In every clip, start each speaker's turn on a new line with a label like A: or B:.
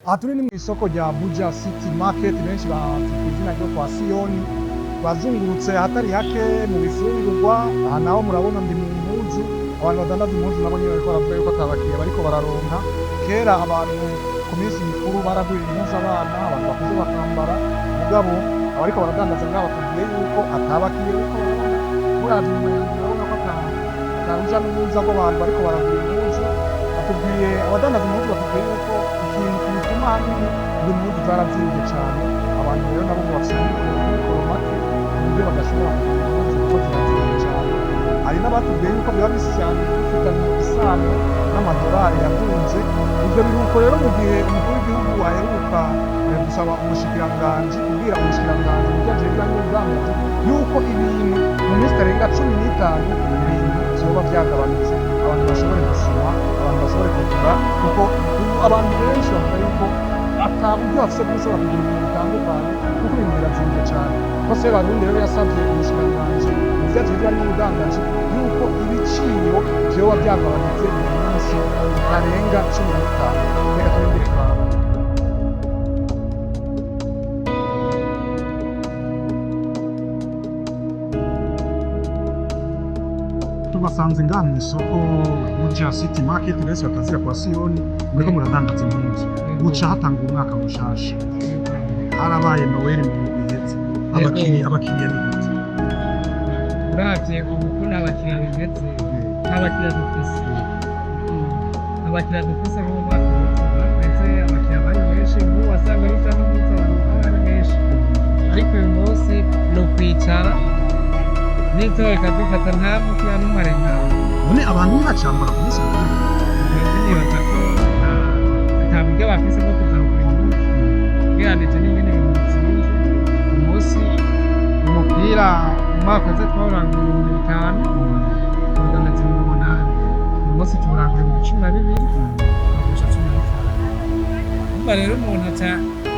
A: Aha turi ni mu isoko rya Buja City Market, benshi bazi ku izina ryo kwa Siyoni. Twazungurutse ahatari hake mu bifungurwa. Aha naho murabona ndi mu mpuzu, abantu badandaza impuzu nabo nyene bariko baravuga yuko ata bakiriya bariko bararonka. Kera abantu ku minsi mikuru baragurira impuzu abana, abantu bakuze bakambara, mugabo abariko baradandaza ngaha batubwiye yuko ata bakiriya bariko barabona. Muravye inyuma yanje murabona ko ata ruja n'uruza rw'abantu bariko baragura impuzu. Batubwiye, abadandaza impuzu batubwiye yuko ikintu kibituma ahanini ngo impuzu zarazimvye cane. Abantu rero nabo ngo bafise amikoro make, ku buryo badashobora kugura impuzu kuko zirazimvye cane. Hari n'abatubwiye yuko biba bifitanye isano n'amadolari yaduze. Ivyo biruko rero mu gihe umukuru w'igihugu aheruka gusaba umushikiranganji, kubwira umushikiranganji mu vyo ajejwe n'ubudandaji, yuko ibintu mu minsi itarenga 15 ibintu vyoba vyagabanutse, abantu bashobore gusuma, abantu bashobore kugura, kuko ubu abantu benshi bavuga yuko ata buryo bafise bwo gushobora kugura ibintu bitandukanye, kuko ibintu birazimvye cane. Ko Sebarundi rero yasavye umushikiranganji mu vyo ajejwe n'ubudandaji yuko ibiciro vyoba vyagabanutse mu minsi itarenga 15. Reka turindire turabe. Tubasanze ngaha mu isoko Buja City Market, benshi batazira kwa Siyoni, muriko muradandaza impuzu. Buca hatanga umwaka mushasha, harabaye Noel mu biheze, abakiriya ni gute?
B: Uravye ubu ukuntu abakiriya bimeze, nta bakiriya dufise. Abakiriya dufise nk'ubu mwaka uheze abakiriya bari benshi, nk'ubu wasanga bisa n'umunsi abantu baba ari benshi, ariko uyu munsi ni ukwicara n'izuba rikadufata, nta mukiriya n'umwe arengaho.
A: None abantu ntibacambara ku minsi mikuru?
B: Twebwe nibaza ko ata buryo bafise bwo kuza kugura impuzu, ugereranije n'ingene ibintu bizimvye. Umunsi umupira umwaka uheze twawurangura 5000, tuwudandaza 8000. Uyu munsi tuwurangura 12000, tuwugurisha 15. Urumva rero umuntu aca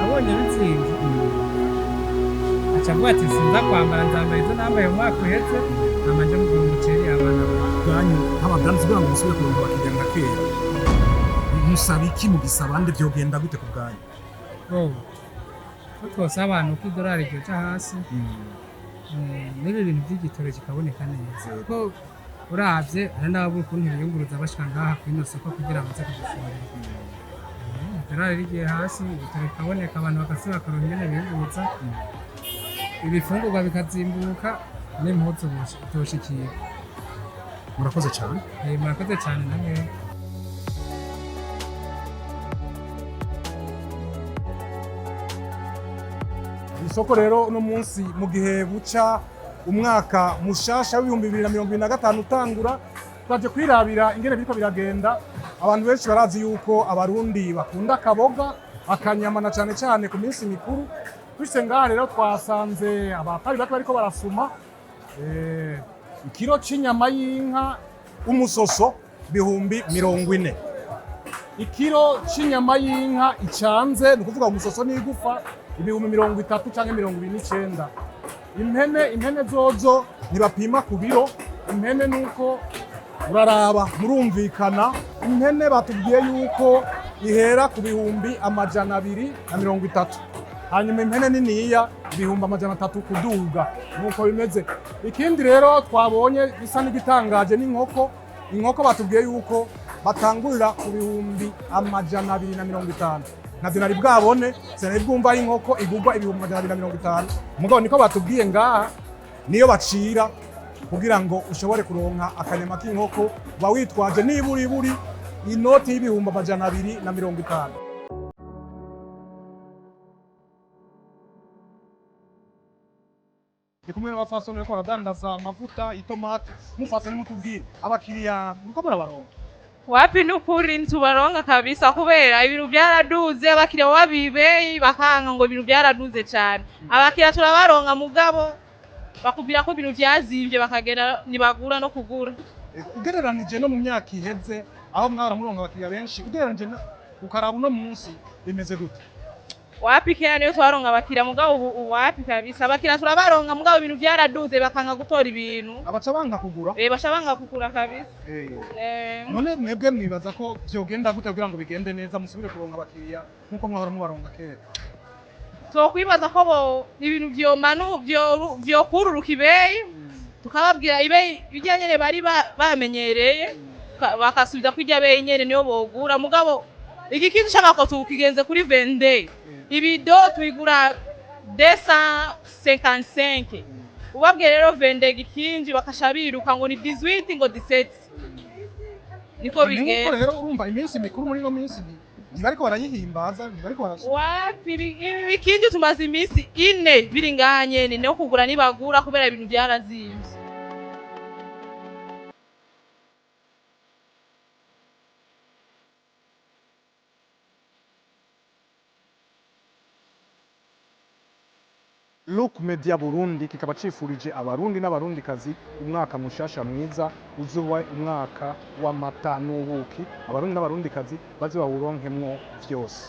B: abonye bizimvye, aca avuga ati sinza kwambara, nzambara izo nambaye mu mwaka uheze, hama nje kugura umuceri abana banje.
A: Bwanyu nk'abadandaza, kugira ngo musubire kuronka abakiriya nka kera, musaba iki? Mugisaba nde? Vyogenda gute ku bwanyu?
B: Bo ko twosaba abantu ko idolari ryoja hasi, n'ibi bintu vy'igitoro kikaboneka neza, kuko uravye hari n'ababura ukuntu biyunguruza bashika ngaha kw'ino soko kugira baze kudushorera. Idolari rigiye hasi, ibitoro bikaboneka, abantu bagasubira bakaronka ingene biyunguruza, ibifungurwa bikazimbuka, n'impuzu vyoshikirwa.
A: Murakoze cane.
B: Murakoze cane namwe.
A: Isoko rero uno munsi, mu gihe buca umwaka mushasha w'2025 utangura, twaje kwirabira ingene biriko biragenda. Abantu benshi barazi yuko Abarundi bakunda akaboga, akanyama, na cane cane ku minsi mikuru. Dushitse ngaha rero twasanze abatari bake bariko barasuma. Ikiro c'inyama y'inka umusoso 40000, ikiro c'inyama y'inka icanze, ni ukuvuga umusoso n'igufa, 30000 canke 29. Impene zozo ntibapima ku biro, impene nuko uraraba murumvikana. Impene batubwiye yuko ihera ku 230,000, hanyuma impene niniya 300,000 kuduga, nuko bimeze. Ikindi rero twabonye bisa n'igitangaje n'inkoko. Inkoko batubwiye yuko batangurira ku 250,000. Navyo nari bwabone, sinari bwumva aho inkoko igurwa 250,000, mugabo niko batubwiye ngaha niyo bacira. Kugira ngo ushobore kuronka akanyama k'inkoko, uba witwaje niburiburi inoti y'250,000. Ndi kumwe n'abapfasoni bariko baradandaza amavuta y'itomate. Mufasoni, mutubwire, abakiriya muriko murabaronka?
C: Wapi, nukuri ntubaronka kabisa, kubera ibintu byaraduze. Abakiriya babibeyi bakanga ngo ibintu byaraduze cyane. Abakiriya turabaronka, mugabo bakubwira ko ibintu byazimvye, bakagenda ntibagura no kugura.
A: Ugereranije no mu myaka iheze aho mwahora muronka abakiriya benshi, ugereranije ukaraba uno munsi, bimeze gute?
C: Wapi, kera niyo twaronka abakiriya, mugabo ubu wapi kabisa. Abakiriya turabaronka, mugabo ibintu vyaraduze, bakanga gutora ibintu.
A: Abaca banka kugura.
C: Eh, baca banga kugura kabisa.
A: None mwebwe mwibaza ko vyogenda gute kugira ngo bigende neza, musubire kuronka abakiriya nk'uko mwahora mubaronka kera?
C: Twokwibaza ko bo ibintu vyomanu vyokururuka ibeyi, tukababwira ibeyi irya nyene bari bamenyereye, bakasubiza ko irya beyi nyene niyo bogura. Mugabo igikintu c'amakoto kigenze kuri 22, ibido tuyigura 255. Ubabwiye rero 22 gikinji, bakasha biruka ngo ni 18, ngo 17, niko
A: Ni nk'uko
C: bigenda.
A: Rero urumva iminsi mikuru muri ino minsi ntibariko barayihimbaza, ntibariko
C: Wapi, ibi bikinji tumaze iminsi 4 biri ngaha nyene, no kugura ntibagura kubera ibintu vyarazimvye.
A: Look Media Burundi kikaba cifurije Abarundi n'Abarundikazi umwaka mushasha mwiza, uzoba umwaka w'amata n'ubuki, Abarundi n'Abarundikazi baze bawuronkemwo vyose.